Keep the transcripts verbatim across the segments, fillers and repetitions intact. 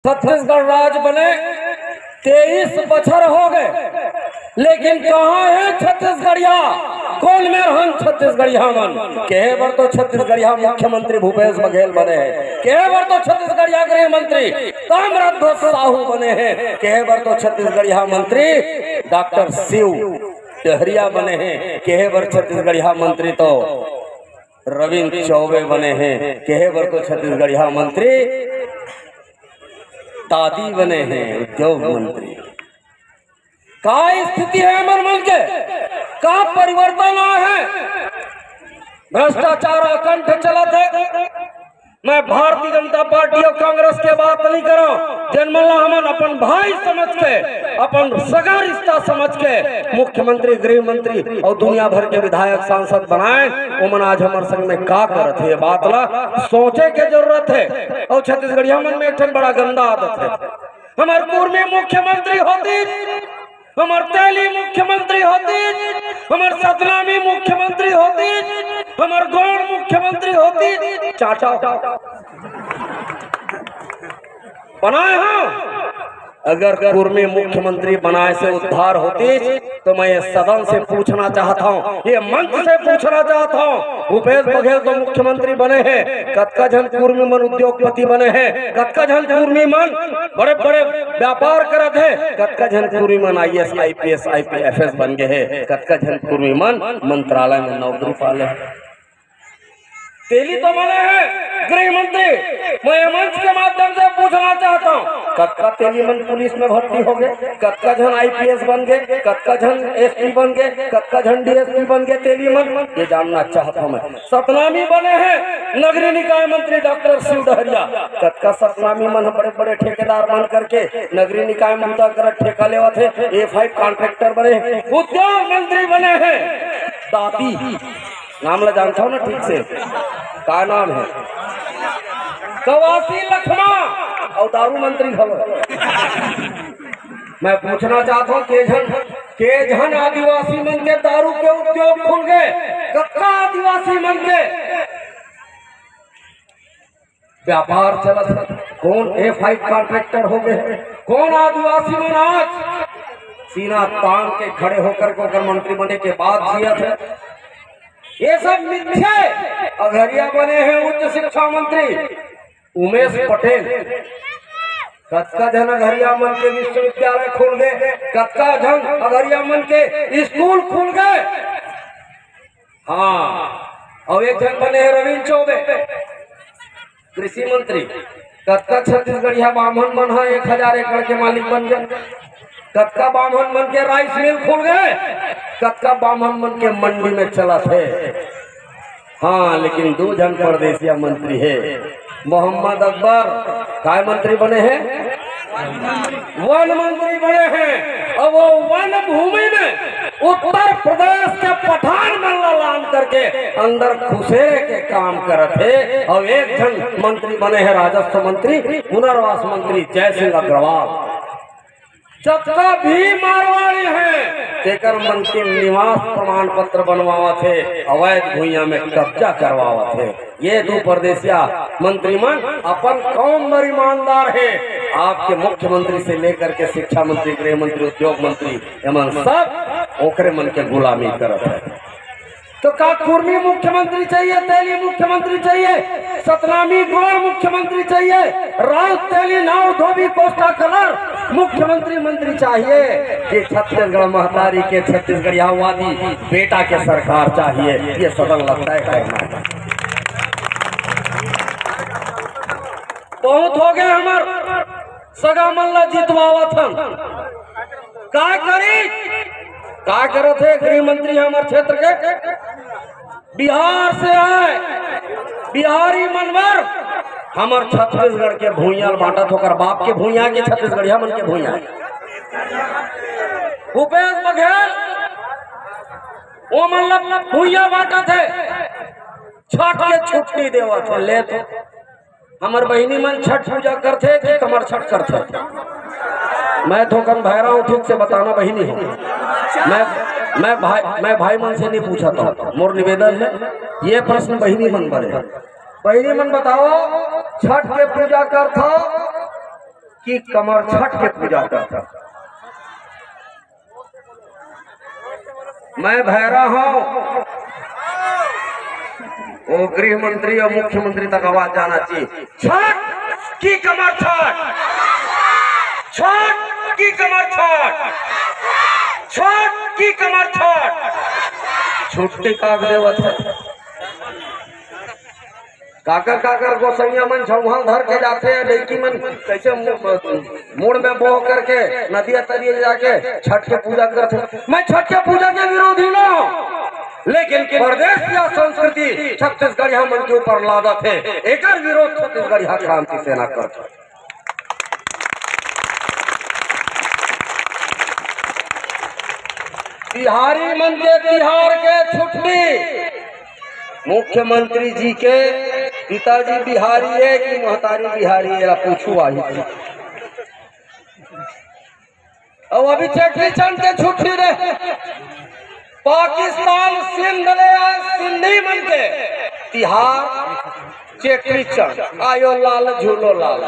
छत्तीसगढ़ राज बने तेईस बछर हो गए, लेकिन कहाँ हे छत्तीसगढ़िया? कोन मेर हन छत्तीसगढ़िया मन? केहे बर तो छत्तीसगढ़िया मुख्यमंत्री भूपेश बघेल बने हे, केहे बर तो छत्तीसगढ़िया गृह मंत्री ताम्रध्वज साहू बने हे, केहे बर तो छत्तीसगढ़िया मंत्री डॉक्टर शिव डहरिया बने हे, केहे बर छत्तीसगढ़िया मंत्री तो रविंद्र चौबे बने हे, केहे बर तो छत्तीसगढ़िया मंत्री दादी बने हे, उद्योग मंत्री। का स्थिति हे हमर मन के? का परिवर्तन आए हे? भ्रष्टाचार अकंठ चलत हे। मैं भारतीय जनता पार्टी अउ कांग्रेस के बात नहीं करव, जेन मन ला हमन अपन भाई समझ के, अपन सगा रिश्ता समझ के मुख्यमंत्री, गृह मंत्री अउ दुनिया भर के विधायक सांसद बनाए, ओमन आज हमर संग में का करत हे, ये बात ला सोचे के जरूरत हे। अउ छत्तीसगढ़िया मन में एक ठन बड़ा गंदा आदत हे, हमर कुर्मी मुख्यमंत्री होतिस, हमर तेली मुख्यमंत्री होतिस, हमर सतनामी मुख्यमंत्री होतिस, हमर गोंड मुख्यमंत्री होतिस, चाचा बनाए हव। अगर कुर्मी मुख्यमंत्री बनाए से उद्धार होतिस, तो मैं ये सदन से पूछना चाहत हव, ये मंच से पूछना चाहत हव, भूपेश बघेल तो मुख्यमंत्री बने हे, कतका झन कुर्मी मन उद्योगपति बने हे, कतका झन कुर्मी मन बड़े-बड़े व्यापार करत हे, कतका झन कुर्मी मन आईएएस, आईपीएस, आईपीएस बन गए हे, कतका झन कुर्मी मन मंत्रालय में नौकरी पा ले हे। तेली तो बने हे गृह मंत्री, मैं ये मंच के माध्यम से पूछना चाहत हव, कतका तेली मन पुलिस में भर्ती हो गए, कतका झन आईपीएस बन गए, कतका झन एसपी बन गए, कतका झन डीएसपी बन गए तेली मन, ये जानना चाहत हव मैं। सतनामी बने हे नगरीय निकाय मंत्री डॉक्टर शिव डहरिया, कतका सतनामी मन बड़े-बड़े ठेकेदार बन करके नगरीय निकाय में बूता करत ठेका लेवत हे, ए फाइव कॉन्ट्रैक्टर बने हे, उद्योग मंत्री बने हे दादी, नाम ला जानथव ना ठीक से, का नाम हे? कवासी लखमा अउ दारू मंत्री घलो। मैं पूछना चाहत हव, के झन, के झन आदिवासी मन के दारू के उद्योग खुल गए? कतका आदिवासी मन के व्यापार चलत हे? कोन ए फाइव कॉन्ट्रैक्टर हो गए? कोन आदिवासी मन आज सीना तान के खड़े होकर के ओकर मंत्री बने के बाद जियत हे? ये सब मिथ्या हे। अघरिया बने हे उच्च शिक्षा मंत्री उमेश पटेल। कतका झन अघरिया मन के विश्वविद्यालय खुल गए, कतका झन अघरिया मन के स्कूल खुल गए। हाँ, अउ एक झन बने हे रविंद्र चौबे, कृषि मंत्री। कतका छत्तीसगढ़िया बाम्हन मन ह एक हजार एकड़ के मालिक बन गए, कतका बाम्हन मन के राइस मिल खुल गए, कतका बाम्हन मन के मंडी में चलत हे। हाँ, लेकिन दू झन परदेसिया मंत्री हे। मोहम्मद अकबर काय मंत्री बने हे? वन मंत्री बने हे। अब वो वन भूमि में उत्तर प्रदेश के पठान मन ला लान करके अंदर खुसेरे के काम करत हे। अउ एक झन मंत्री बने हे, राजस्व मंत्री, पुनर्वास मंत्री जय सिंह अग्रवाल। जतका भी मारवाड़ी हे, तेकर मन के निवास प्रमाण पत्र बनवावत हे, अवैध भुइयां में कब्जा करवावत हे। ये दू परदेसिया मंत्री मन अपन कौम बर ईमानदार हे। आपके मुख्यमंत्री से लेकर के शिक्षा मंत्री, गृह मंत्री, उद्योग मंत्री, एमन सब ओकरे मन के गुलामी करत हे। तो का कुर्मी मुख्यमंत्री चाहिए, तेली मुख्यमंत्री चाहिए, सतनामी गोंड मुख्यमंत्री चाहिए, राउत तेली नाव धोबी कोस्टा कलर मुख्यमंत्री मंत्री चाहिए कि छत्तीसगढ़ महतारी के छत्तीसगढ़ियावादी बेटा के सरकार चाहिए? ये सदन ला तय करना हे। बहुत हो गए हमर सगा मन ला जितवावत हन। का करी? का करत हे गृह मंत्री हमर क्षेत्र के? बिहार से आए, बिहारी मन बर हमर छत्तीसगढ़ के भुइयां बांटत हे, ओकर बाप के भुइयां के छत्तीसगढ़िया मन के भुइयां। भूपेश बघेल ओमन ला भुइयां बांटत हे, छठ के छुट्टी देवत हे, ले तो हमर बहिनी मन छठ पूजा करथे कि कमर छठ करथे? मैं थोकन भैरा हूँ, ठीक से बताना बहिनी हो। मैं, मैं भाई, मैं भाई मन से नहीं पूछत हूँ, मोर निवेदन हे, ये प्रश्न बहिनी मन बर हे। बहिनी मन बताओ, छठ के पूजा करथो कि कमर छठ के पूजा करत हे। मैं भैरा हूँ, वो गृह मंत्री और मुख्यमंत्री तक आवाज जाना चाहिए। छठ की कमर छठ, छठ की कमर छठ, छठ की कमर छठ। छुट्टी काग देवत हे। काकर काकर गोसैया मन झौंहा धर के जाथे, लइकी मन कैसे मु-, मुड़ में बोह करके नदिया तरिए जाके छठ के पूजा करथे। मैं छठ के पूजा के विरोधी ना हूँ, लेकिन परदेसिया संस्कृति छत्तीसगढ़िया मन के ऊपर लादत हे, एकर विरोध छत्तीसगढ़िया क्रांति सेना करथे। बिहारी मन के तिहार के छुट्टी, मुख्यमंत्री जी के पिताजी बिहारी हे कि महतारी बिहारी हे, एला पूछू आही। अउ अभी चेट्री चंद के छुट्टी रे, पाकिस्तान सिंध ले आए सिंधी मन के तिहार चेट्री चंद, आयो लाल झूलो लाल।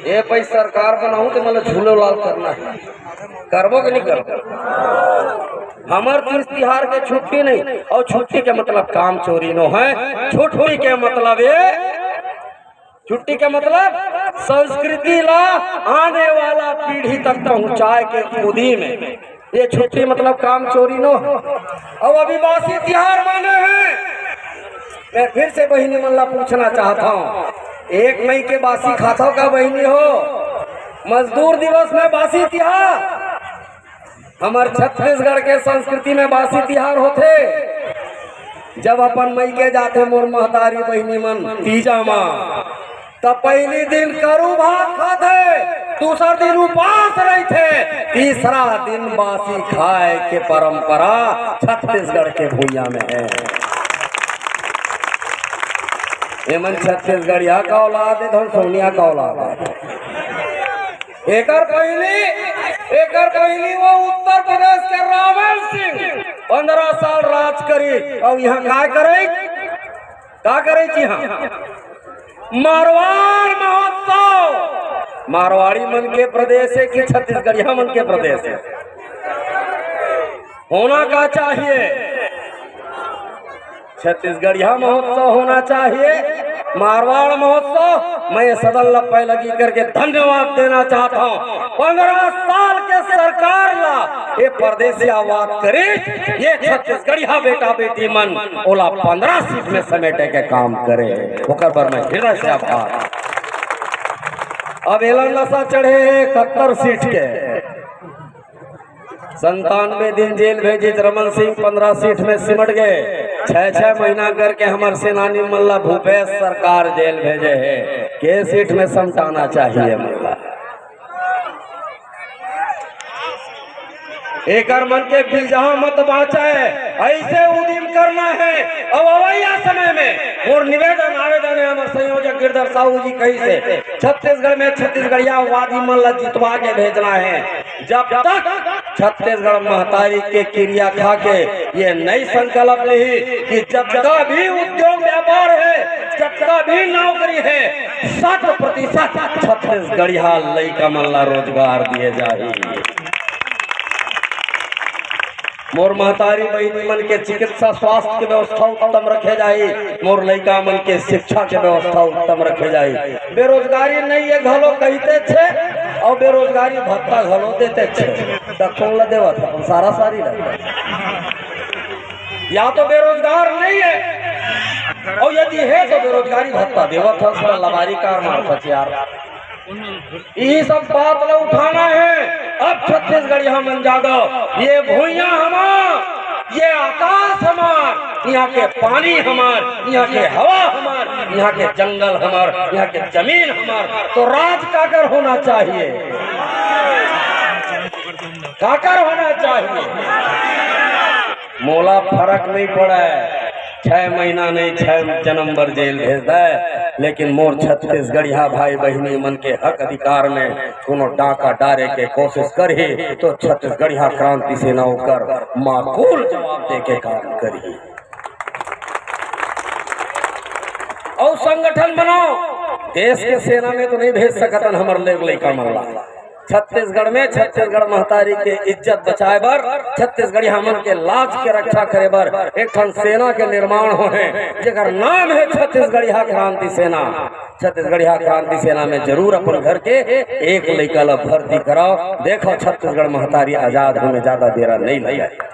ए भाई, सरकार बनाऊं तो मतलब झूलो लाल करना हे, करबो कि नहीं करबो? हमर तीज तिहार के छुट्टी नहीं, अउ छुट्टी के मतलब काम चोरी नो हे। छुट्टी के मतलब ये, छुट्टी के मतलब संस्कृति ला आने वाला पीढ़ी तक पहुंचाए के उदीम हे। ये छुट्टी मतलब काम चोरी नो। अउ अभी बासी तिहार माने हे। मैं फिर से बहिनी मन ला पूछना चाहत हूँ, एक मई के बासी खाथव का बहिनी हो? मजदूर दिवस में बासी तिहार, हमर छत्तीसगढ़ के संस्कृति में बासी तिहार होथे। जब अपन मइके जाथे मोर महतारी बहिनी मन तीजा मा, त पहिली दिन करू भात खाथे, दूसर दिन उपास रहिथे, तीसरा दिन बासी खाए के परंपरा छत्तीसगढ़ के भुइयां में हे। एमन छत्तीसगढ़िया का औलाद हे, धन सोनिया का औलाद हे। एकर पहिली, एकर पहिली वो उत्तर प्रदेश के रावण सिंह पंद्रह साल राज करिस, अउ इहाँ का करे, का करे जी? हाँ, मारवाड़ महोत्सव। मारवाड़ी मन के प्रदेश हे कि छत्तीसगढ़िया मन के प्रदेश हे? होना का चाहिए? छत्तीसगढ़िया महोत्सव होना चाहिए, मारवाड़ महोत्सव। मैं ये सदन ला पैलगी करके धन्यवाद देना चाहत हूँ। पंद्रह साल के सरकार ला ये परदेसिया वात करे, ये छत्तीसगढ़िया बेटा बेटी मन ओला पंद्रह सीट में समेटे के काम करे, ओकर बर मैं हृदय से आभार। अब एला नशा चढ़े हे इकहत्तर सीट के। संतानवे दिन जेल भेजिस रमन सिंह, पंद्रह सीट में सिमट गे। छह छह महीना करके हमर सेनानी मन ला भूपेश सरकार जेल भेजे हे। के सीट में समटाना चाहिए मन ला? एकर मन के बिजहा मत बाँचे, ऐसे उदिम करना हे। अब अवइया समय में मोर निवेदन आवेदन हे, हमर संयोजक गिरधर साहू जी कहिस हे, छत्तीसगढ़ में छत्तीसगढ़ियावादी मन ला जितवा के भेजना हे। जब तक छत्तीसगढ़ महतारी के किरिया खा के ये नई संकल्प लिही कि जतका भी उद्योग व्यापार हे, जतका भी नौकरी हे, शत प्रतिशत छत्तीसगढ़िया लइका मन ला रोजगार दिए जाही। मोर महतारी बहिनी मन के चिकित्सा स्वास्थ्य के व्यवस्था उत्तम रखे जाही, मोर लइका मन के शिक्षा के व्यवस्था उत्तम रखे जाही। बेरोजगारी नहीं हे घलो कहिते छे, अउ बेरोजगारी भत्ता घलो देते छे। त कोन ला देवत हे? अपन सारा सारी ला। या तो बेरोजगार नहीं हे, अउ यदि हे तो बेरोजगारी भत्ता देवत हे, उसका लबारी कार मारत हे यार। इही सब बात ला उठाना हे। अब छत्तीसगढ़िया मन जागव, ये भुइयां हमार, ये आकाश हमार, इहाँ के पानी हमार, इहाँ के हवा हमार, इहाँ के जंगल हमार, इहाँ के जमीन हमार, तो राज काकर होना चाहिए? काकर होना चाहिए? मोला फरक नहीं पड़े, छह महीना नहीं, छह जनम बर जेल भेज दे, लेकिन मोर छत्तीसगढ़िया भाई बहिनी मन के हक अधिकार में कोनो डाका डारे के कोशिश करही, तो छत्तीसगढ़िया क्रांति सेना ओकर माकूल जवाब दे के काम करही। अउ संगठन बनाव, देश के सेना में तो नहीं भेज सकतन हमर लोग लइका मन ला। छत्तीसगढ़ में छत्तीसगढ़ महतारी के इज्जत बचाए बर, छत्तीसगढ़िया मन के लाज के रक्षा करे बर एक ठन सेना के निर्माण होहे, जेकर नाम है छत्तीसगढ़िया क्रांति सेना। छत्तीसगढ़िया क्रांति सेना में जरूर अपन घर के एक लइका ला भर्ती कराओ। देखो, छत्तीसगढ़ महतारी आजाद होए में ज्यादा बेरा नहीं लगे।